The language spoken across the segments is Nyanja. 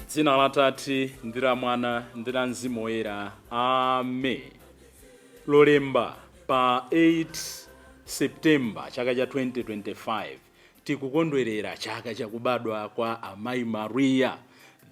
Dzina la Tate ndi la Mwana ndi la Mzimu Woyera, amen. Lolemba pa 8 Septemba chaka cha 2025 tikukondwerera chaka chakubadwa kwa Amayi Maria,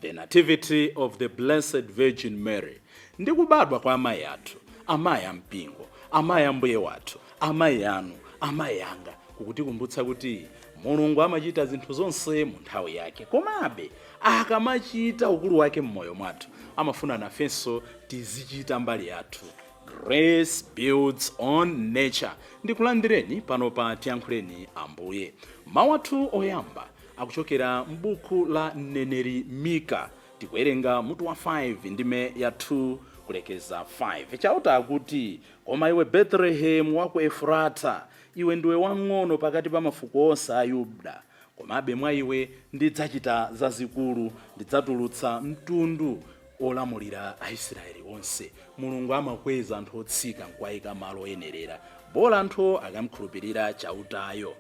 the Nativity of the Blessed Virgin Mary. Ndi kubadwa kwa amayi athu, amayi ampingo, amayi ambuye wathu, amayi anu, amayi anga, kukutikumbutsa kuti Mulungu amachita zinthu zonse mu nthawi yake. Komabe akamachita ukulu wake m'moyo mwathu, amafuna nafenso tizichita mbali yathu. Grace builds on nature. Ndikulandireni pano pa Tiyankhuleni Ambuye. Mawu athu oyamba akuchokera m'buku la mneneri Mika. Tikuwerenga mutu wa 5 ndime ya 2 kulekeza 5. Chauta akuti, koma iwe Betelehemu wa ku Efurata, iwe ndiwe wang'ono pakati pa mafuko onse a Yuda, komabe mwa iwe ndidzachita zazikulu, ndidzatulutsa mtundu olamulira Aisraeli onse. Mulungu amakweza anthu otsika nkuwayika malo oyenerera, bola anthu akamkhulupirira Chautayo.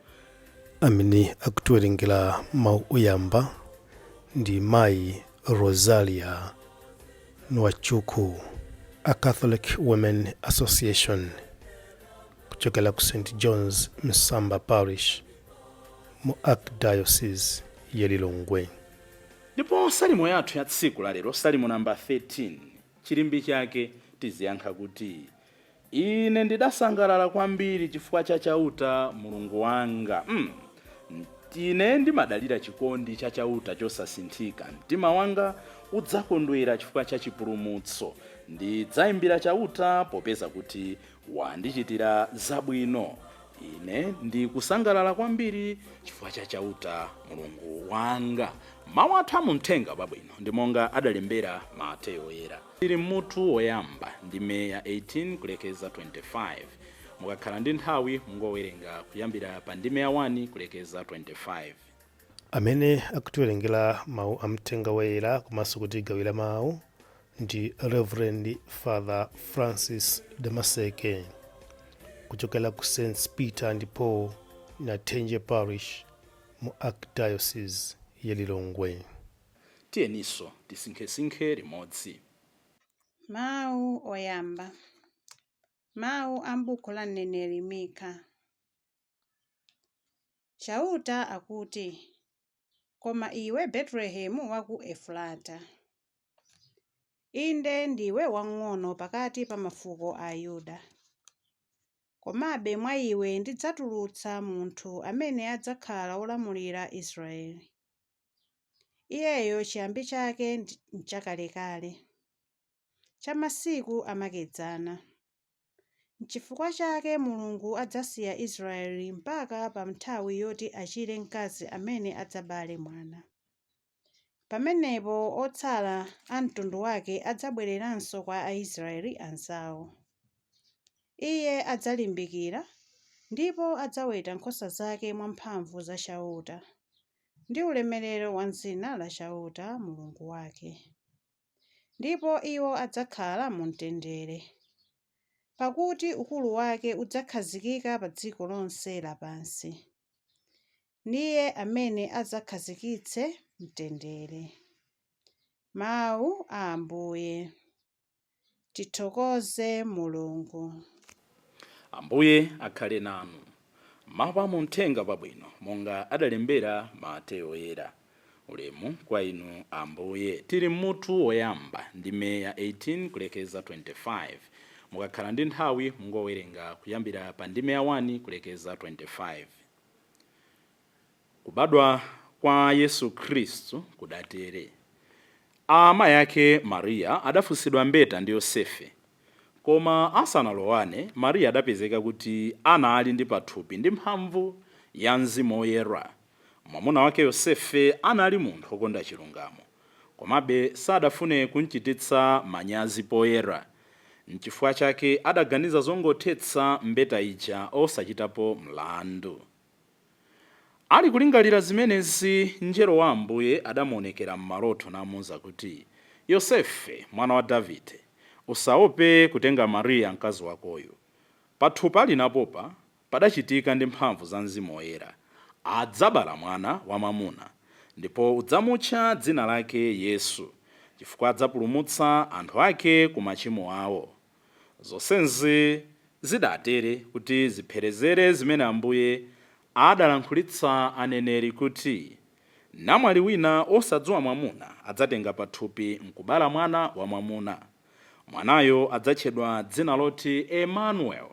Amene akutiwerengera mawu oyamba ndi Mayi Rosalia Nwachukwu, a Catholic Women Association kuchokera ku St John's Msamba Parish mu Archdiocese ya Lilongwe. Ndipo salimo yathu ya tsiku lalero, salimo namba 13, chilimbi chake tiziyankha kuti, ine ndidasangalala kwambiri chifukwa cha Chauta Mulungu wanga. Ine ndimadalira chikondi cha Chauta chosasinthika. Mtima wanga udzakondwera chifukwa cha chipulumutso. Ndidzayimbira Chauta popeza kuti wandichitira zabwino. Ine ndikusangalala kwambiri chifukwa cha Chauta Mulungu wanga. Mawu athu amumthenga wabwino ndi monga adalembera Mateyo Woyera. Tili mmutu woyamba ndime ya 18 kulekeza 25. Mukakhala ndi nthawi mungowerenga kuyambira pa ndime ya 1 kulekeza 25. Amene akutiwerengera mawu amthenga woyera komanso kutigawira mawu ndi Reverend Father Francis Damaseke kuchokera ku St Peter and Paul Nathenje Parish mu Archdiocese ya Lilongwe. Tiyeninso tisinkhesinkhe limodzi. Mawu oyamba. Mawu a m'buku la mneneri Mika. Chauta akuti, koma iwe Betelehemu wa ku Efurata, inde ndiwe wamng'ono pakati pa mafuko a Yuda, komabe mwa iwe ndidzatulutsa munthu amene adzakhala wolamulira Israeli. Iyeyo chiyambi chake nchakalekale, cha masiku amakedzana. N'chifukwa chake Mulungu adzasiya Israeli mpaka pa nthawi yoti achire mkazi amene adzabale mwana. Pamenepo otsala a mtundu wake adzabwereranso kwa Aisraeli anzawo. Iye adzalimbikira ndipo adzaweta nkhosa zake mwamphamvu za Chauta ndi ulemerero wa dzina la Chauta Mulungu wake. Ndipo iwo adzakhala mu mtendere, pakuti ukulu wake udzakhazikika pa dziko lonse lapansi. Ndiye amene adzakhazikitse mtendere. Mawu a Ambuye. Tithokoze Mulungu. Ambuye akhale nanu. Mawu amumthenga wabwino monga adalembera Mateyo Woyera. Ulemu kwa inu Ambuye. Tili mmutu woyamba ndime ya 18 kulekeza 25. Mukakhala ndi nthawi mungowerenga kuyambira pa ndime ya 1 kulekeza 25. Kubadwa kwa Yesu Khristu kudatere. Amayi ake Mariya adafunsidwa mbeta ndi Yosefe, koma asanalowane, Mariya adapezeka kuti anali ndi pathupi ndi mphamvu ya Mzimu Woyera. Mwamuna wake Yosefe anali munthu wokonda chilungamo, komabe sadafune kumchititsa manyazi poyera. Nchifukwa chake adaganiza zongothetsa mbeta ija osachitapo mlandu. Ali kulingalira zimenezi, mngelo wa Ambuye adamuonekera m'maloto namuwuza kuti, Yosefe mwana wa Davide, usaope kutenga Mariya mkazi wakoyo. Pathupi ali napopa padachitika ndi mphamvu za Mzimu Woyera. Adzabala mwana wamwamuna, ndipo udzamutcha dzina lake Yesu, chifukwa adzapulumutsa anthu ake ku machimo awo. Zonsezi zidatere kuti zipherezere zimene Ambuye adalankhulitsa aneneri kuti, namwali wina osadziwa mwamuna adzatenga pathupi nkubala mwana wamwamuna. Mwanayo adzatchedwa dzina loti Emmanuel,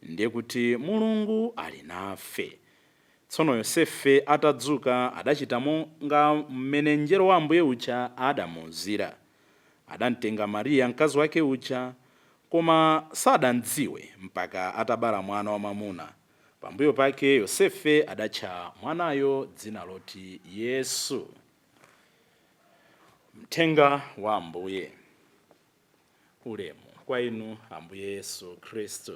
ndiye kuti Mulungu ali nafe. Tsono Yosefe atadzuka adachita monga mmene mngelo wa Ambuye uja adamuwuzira. Adamtenga Mariya mkazi wake uja, koma sadamdziwe mpaka atabala mwana wamwamuna. Pambuyo pake Yosefe adatcha mwanayo dzina loti Yesu. Mthenga wa Ambuye. Ulemu kwa inu Ambuye Yesu Khristu.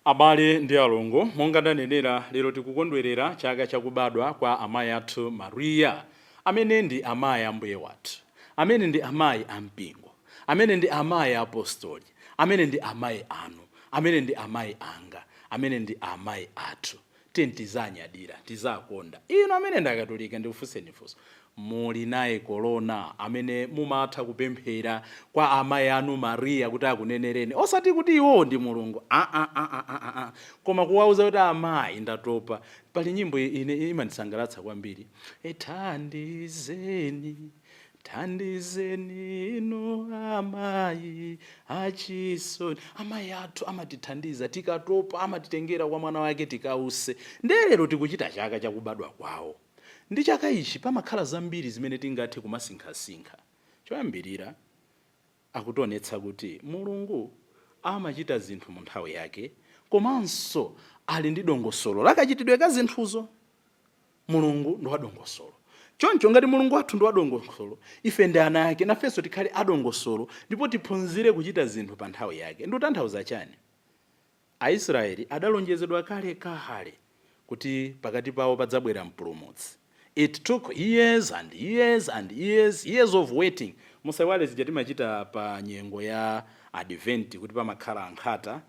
Abale ndi alongo, monga ndanenera, lero tikukondwerera chaka chakubadwa kwa amayi athu Mariya, amene ndi amayi Ambuye wathu, amene ndi amayi ampingo, amene ndi amayi apostoli, amene ndi amayi anu, amene ndi amayi anga, amene ndi amayi athu. Tiye tizanyadira, tizakonda. Inu amene ndi Akatolika, ndikufunseni funso: muli naye kolona amene mumatha kupemphera kwa amayi anu Mariya kuti akunenereni? Osati kuti iwowo ndi Mulungu, ah, ah, ah, ah, ah, ah. Koma kuwauza kuti, "Amayi, ndatopa." Pali nyimbo ine imandisangalatsa kwambiri, "Thandizeni, thandizeni inu amayi achisoni." Amayi athu amatithandiza tikatopa, amatitengera kwa mwana wake tikause. Ndiye lero tikuchita chaka chakubadwa kwawo. Ndi chaka ichi pamakhala zambiri zimene tingathe kumasinkhasinkha. Choyambirira, akutionetsa kuti Mulungu amachita zinthu mu nthawi yake, komanso ali ndi dongosolo lakachitidwe ka zinthuzo. Mulungu ndi wadongosolo. Choncho ngati Mulungu wathu ndi wadongosolo, ife ndi ana ake, nafenso tikhale adongosolo ndipo tiphunzire kuchita zinthu pa nthawi yake. Ndikutanthauza chani? Aisraeli adalonjezedwa kale kale kuti pakati pawo padzabwera mpulumutsi. It took years and years and years, years of waiting. Musaiwale zija timachita pa nyengo ya Advent, kuti pamakhala nkhata,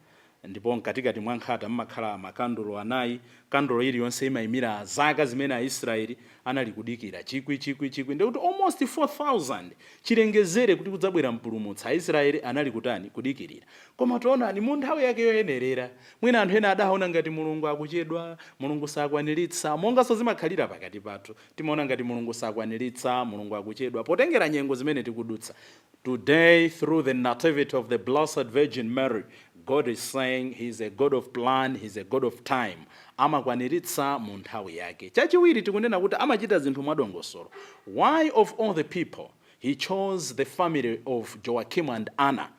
ndipo mkatikati mwa nkhata mmakhala makandulo anayi. Kandulo iliyonse imayimira zaka zimene Aisraeli anali kudikira, chikwi, chikwi, chikwi, ndikuti almost 4000 chilengezere kuti kudzabwera mpulumutsi. Aisraeli anali kutani? Kudikirira. Koma taonani, mu nthawi yake yoyenerera, mwina anthu ena adaona ngati Mulungu akuchedwa, Mulungu sakwaniritsa, monganso zimakhalira pakati pathu. Timaona ngati Mulungu sakwaniritsa, Mulungu akuchedwa, potengera nyengo zimene tikudutsa. Today, through the nativity of the Blessed Virgin Mary, God is saying He's a God of plan, He's a God of time. Amakwaniritsa mu nthawi yake. Chachiwiri, tikunena kuti amachita zinthu mwadongosolo. Why of all the people He chose the family of Joachim and Anna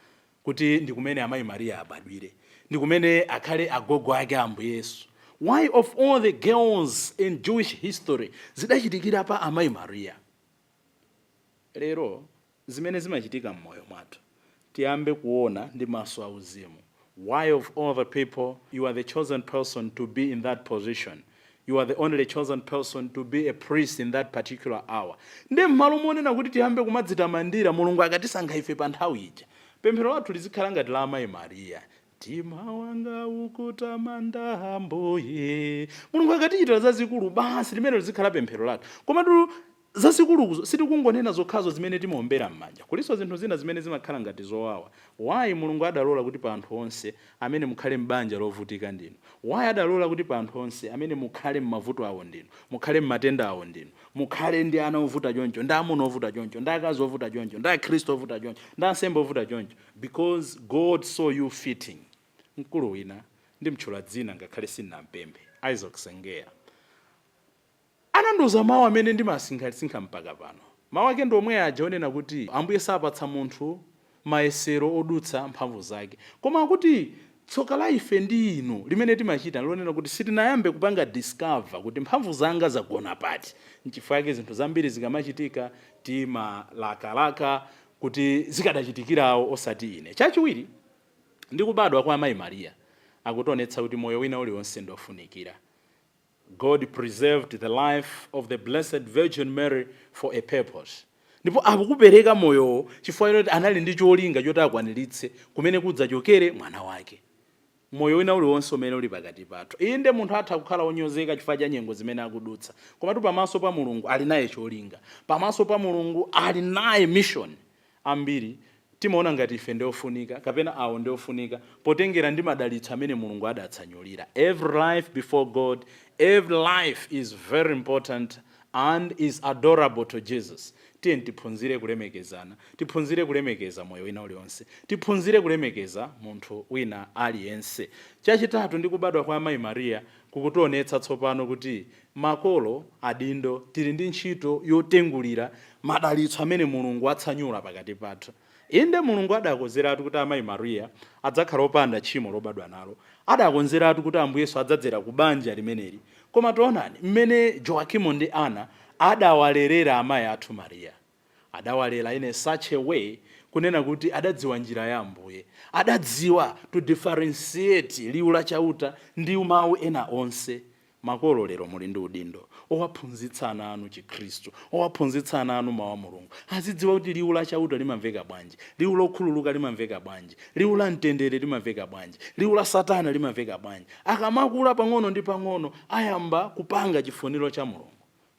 kuti ndi kumene amayi Mariya abadwire, ndi kumene akhale agogo ake Ambuye Yesu? Why of all the girls in Jewish history zidachitikira pa amayi Mariya? Lero zimene zimachitika m'moyo mwathu tiyambe kuona ndi maso auzimu. Why of all the people you are the chosen person to be in that position? You are the only chosen person to be a priest in that particular hour. Ndi m'malo monena kuti tiyambe kumadzitamandira Mulungu akatisankha ife pa nthawi ija, pemphero lathu lizikhala ngati la amayi Mariya: "Mtima wanga ukutamanda Ambuye." Mulungu akatichitira zazikulu, basi, limene lizikhala pemphero lathu. Komatu zazikuluzo sitikungonena zokhazo zimene timaombera m'manja, kulinso zinthu zina zimene zimakhala ngati zowawa. Why Mulungu adalola kuti pa anthu onse amene mukhale m'banja lovutika ndinu? Why adalola kuti pa anthu onse amene mukhale m'mavuto awo ndinu, mukhale m'matenda awo ndinu, mukhale ndi ana ovuta choncho, ndi amuna ovuta choncho, ndi akazi ovuta choncho, ndi akhristu ovuta choncho, ndi ansembe ovuta choncho? Because God saw you fitting. Mkulu wina, ndimtchula dzina ngakhale sindinampemphe, Isaac Sengeya, anandiuza mawu amene ndimasinkhasinkha mpaka pano. Mawu ake ndi omwe aja onena kuti Ambuye sapatsa munthu mayesero odutsa mphamvu zake, koma akuti tsoka la ife ndi inu limene timachita lonena kuti sitinayambe kupanga discover kuti mphamvu zanga zagona pati. Nchifukwa yake zinthu zambiri zikamachitika timalakalaka kuti zikadachitikirawo osati ine. Chachiwiri, ndi kubadwa kwa amayi Mariya akutionetsa kuti moyo wina uliwonse ndofunikira. God preserved the life of the Blessed Virgin Mary for a purpose. Ndipo akukupereka moyowo chifukwa choti anali ndi cholinga choti akwaniritse kumene kudzachokere mwana wake. Moyo wina uliwonse umene uli pakati pathu, inde, munthu atha kukhala wonyozeka chifukwa cha nyengo zimene akudutsa, komatu pamaso pa Mulungu ali naye cholinga, pamaso pa Mulungu ali naye mission. Ambiri timaona ngati ife ndiofunika kapena awo ndiofunika potengera ndi madalitso amene Mulungu adatsanyulira. Every life before God, every life is very important and is adorable to Jesus. Tiye tiphunzire kulemekezana, tiphunzire kulemekeza moyo wina uliwonse, tiphunzire kulemekeza munthu wina aliyense. Chachitatu, ndi kubadwa kwa Amayi Mariya kukutionetsa tsopano kuti makolo, adindo, tili ndi ntchito yotengulira madalitso amene Mulungu atsanyula pakati pathu. Inde, Mulungu adakonzeratu kuti Amayi Mariya adzakhala opanda tchimo lobadwa nalo, adakonzeratu kuti Ambuye Yesu adzadzera ku banja limeneli. Koma taonani mmene Joakimu ndi Ana adawalerera amayi athu Mariya. Adawalera in a such a way kunena kuti adadziwa njira ya Ambuye, adadziwa to differentiate liwu la Chauta ndi mawu ena onse. Makolo lero muli ndi udindo owaphunzitsa ana anu Chikhristu, owaphunzitsa ana anu mawu a Mulungu, azidziwa kuti liwu la Chauta limamveka bwanji, liwu lokhululuka limamveka bwanji, liwu la mtendere limamveka bwanji, liwu la Satana limamveka bwanji. Akamakula pang'ono ndi pang'ono ayamba kupanga chifuniro cha Mulungu.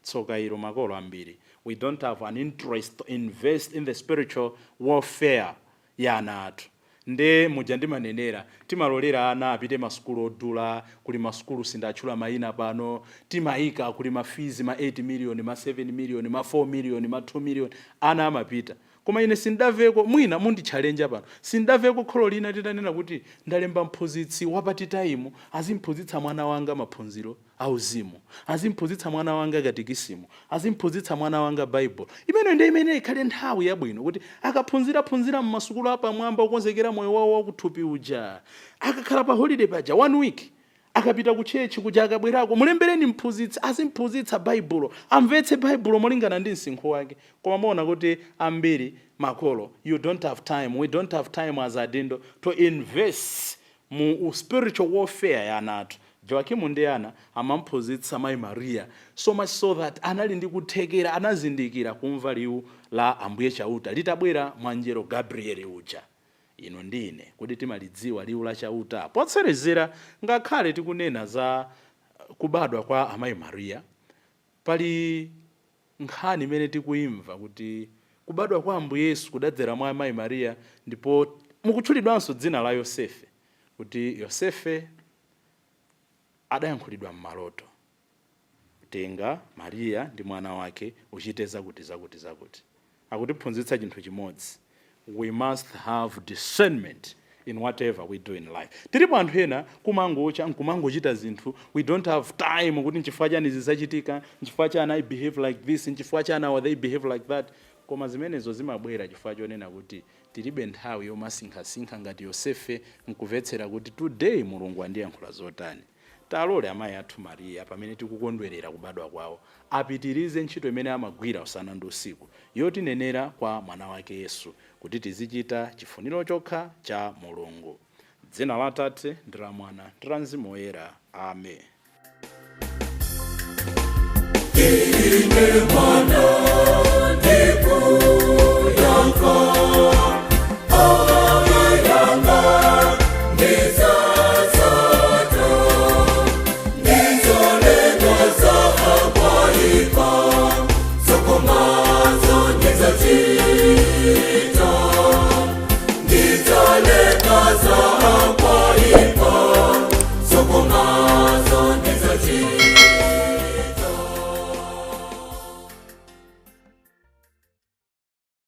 Tsoka ilo, makolo ambiri, we don't have an interest to invest in the spiritual warfare ya ana athu. Nde muja ndimanenera, timalolera ana apite masukulu odula. Kuli masukulu, sindatchula mayina pano, timayika kuli ma fees ma 8 million, ma 7 million, ma 4 million, ma 2 million. Ana amapita, koma ine sindamveko, mwina munditchalenja pano, sindamveko kholo lina litanena kuti ndalemba mphunzitsi wa part time azimphunzitsa mwana wanga maphunziro auzimu, azimphunzitsa mwana wanga katikisimu, azimphunzitsa mwana wanga Baibulo. Imene ndi imene ikhale nthawi yabwino kuti akaphunziraphunzira mmasukulu apamwamba okonzekera moyo wawo wakuthupi uja, akakhala pa holiday paja one week, akapita ku church kuja, akabwerako, mulembereni mphunzitsi azimphunzitsa Baibulo, amvetse Baibulo molingana ndi msinkhu wake. Koma muona kuti ambiri makolo, you don't have time, we don't have time as adindo to invest mu spiritual warfare ya ana athu. Joakimu ndi Ana amamphunzitsa Mayi Mariya so much so that anali ndi kuthekera, anazindikira kumva liwu la Ambuye Chauta litabwera mwa mngelo Gabrieli uja. Inu ndi ine, kuti timalidziwa liwu la Chauta? Potserezera, ngakhale tikunena za kubadwa kwa Amayi Mariya, pali nkhani imene tikuyimva kuti kubadwa kwa Ambuye Yesu kudadzera mwa Amayi Mariya, ndipo mukutchulidwanso dzina la Yosefe, kuti Yosefe adayankhulidwa m'maloto, "Tenga Mariya ndi mwana wake, uchite zakuti, zakuti, zakuti." Akutiphunzitsa chinthu chimodzi: we must have discernment in whatever we do in life. Tilipo anthu ena kumangocha nkumangochita zinthu. We don't have time kuti nchifukwa chani izi zachitika, nchifukwa chani I behave like this, nchifukwa chani how they behave like that. Koma zimenezo zimabwera chifukwa chonena kuti tilibe nthawi yomasinkhasinkha ngati Yosefe nkumvetsera kuti today Mulungu andiyankhula zotani. Talole amayi athu Mariya, pamene tikukondwerera kubadwa kwawo, apitirize ntchito imene amagwira usana ndi usiku yotinenera kwa mwana wake Yesu, kuti tizichita chifuniro chokha cha Mulungu. Dzina la Tate ndi la Mwana ndi la Mzimu Woyera, amen. Ine mwana.